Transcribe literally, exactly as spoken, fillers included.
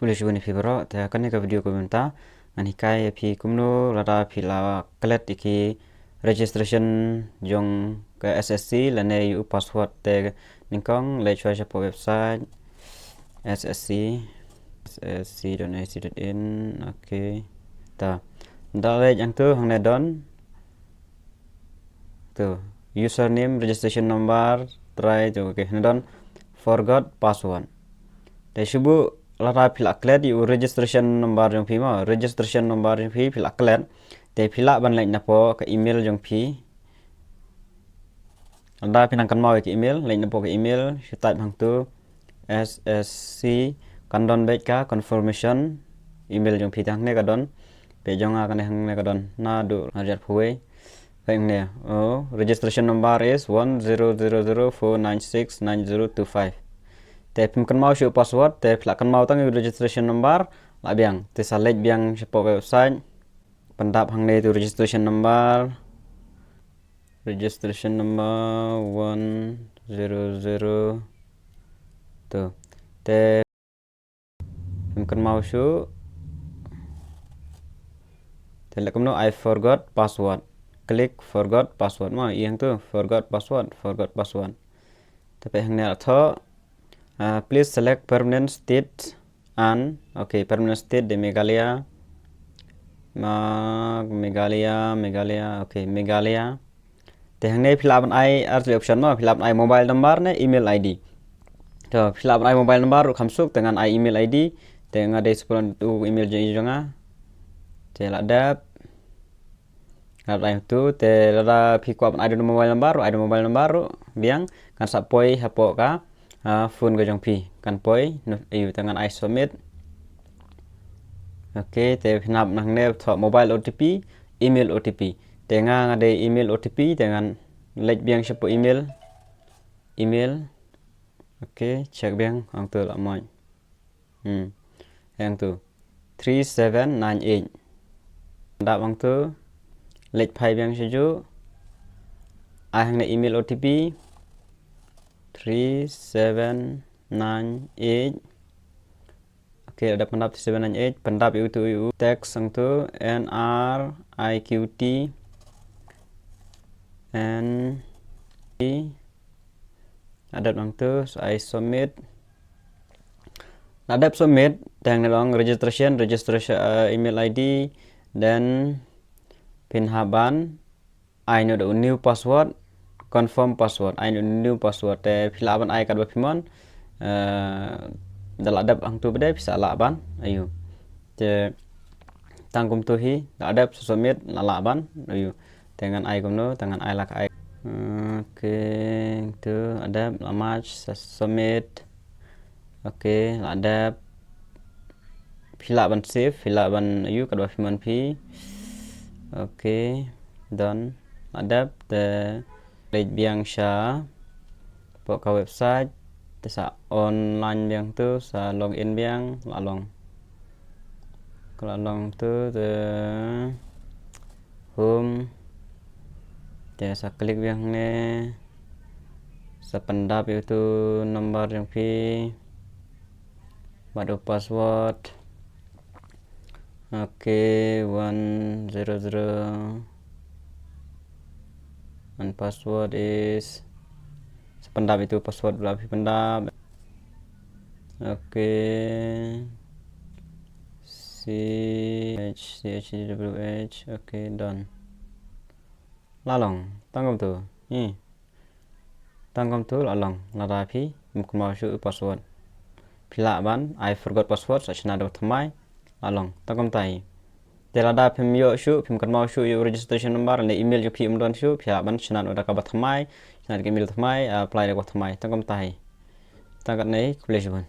Khublei shibun ïa phi baroh, te kane ka video kaba mynta ngan hikai ïa phi kumno lada phi la klet ïa ki registration jong ka S S C lane ïa u password. Te nyngkong leit shuwa shapoh website S S C, S S C dot A C dot in. Okay. Ta da leit hangtu, hangne don tu username, registration number, try tu. Okay, hangne don forgot password. Te shu buh lada phi la klet ïa u registration number jong phi mo, registration number jong phi phi la klet. Te phi lah ban leit napoh ka email jong phi. Lada phi nang kynmaw ïa ka email, leit napoh ka email, shu type hangtu S S C, kan don beit ka confirmation email jong phi. Te hangne ka don, peit jong nga kane hangne ka don, naduh arhajar phew wei. Peit hangne, oh, registration number is one zero zero zero four nine six nine zero two five. Te phim kynmaw shuh u password, te phi lah kynmaw tang ïa u registration number, lah biang. Te sa leit biang shapoh ka website. Pyndap hangne tu registration number. Registration number one zero zero. Tu. Te phim kynmaw shuh. Te leh kumno, I forgot password. Click forgot password. Mo, i hangtu forgot password, forgot password. Te peit hangne la thoh, ah, please select permanent state and, okay, permanent state de Meghalaya. Ma, Meghalaya, Meghalaya, okay, Meghalaya. Te hangne phi lah ban ai ar tylli option mo, phi lah ban ai mobile number ne email I D. To, phi lah ban ai mobile number ruh kham suk, te ngan ai email I D, te nga dei shu pynlong u email jong i jong nga. Te la dep. Lada ai tu, te lada phi kwah ban ai da u mobile number ruh, ai da u mobile number ruh biang, kan sa poi hapoh ka, ah, phone ka jong phi, kan poi, no, aiu, te ngan ai submit. Okay, te phin hap nangne thoh mobile O T P, email O T P. Te nga nga dei email O T P, te ngan leit biang shapoh email. Email. Okay, check biang hangtu lah moi. Hmm. Hangtu. Three seven nine eight. Dap hangtu. Leit phai biang sha ju. Ai hangne email O T P. Three seven nine eight. Okay, la dep pyndap three seven nine eight, pyndap ïa utu ïa u text hangtu N R I Q T N T. La dep hangtu, so ai submit. La dep submit, te hangne long registration, registration, uh, email I D, then phin hap ban ai noh da u new password, confirm password, ai noh da u new password, te phi lah ban ai katba phi mon, eh, da la dep hangtu ba dei phi sa lah ban, aiu. Te tang kumtu hi, la dep submit, la lah ban, aiu. Te ngan ai kumno, te ngan ai la ka ai. Okay, tu la dep, la match, sa submit. Okay, la dep. Phi lah ban save, phi lah ban aiu katba phi mon phi. Okay, done. La dep, te leit biang sha poh ka website, te sa online biang tu, sa login biang, la long. Ka la long tu, te home. Te sa click biang ne. Sa pyndap ïa utu number jong phi. Bad u password. Okay, one zero zero. And password is, sa pyndap ïa utu password ba la phi pyndap. Okay. C H C H W H. Okay, done. La long, tang kumtu. Hi. Tang kumtu la long, lada phi phim kynmaw shuh u password. Phi lah ban ai forgot password, sa shna da ba thymmai, la long, tang kumta hi. Te lada phim ïoh shuh, phim kynmaw shuh ïa u registration number, ne email jong phi um don shuh, phi lah ban shna da kaba thymmai, shna da ka email thymmai, apply da kaba thymmai, tang kumta hi. Tang katne, khublei shibun.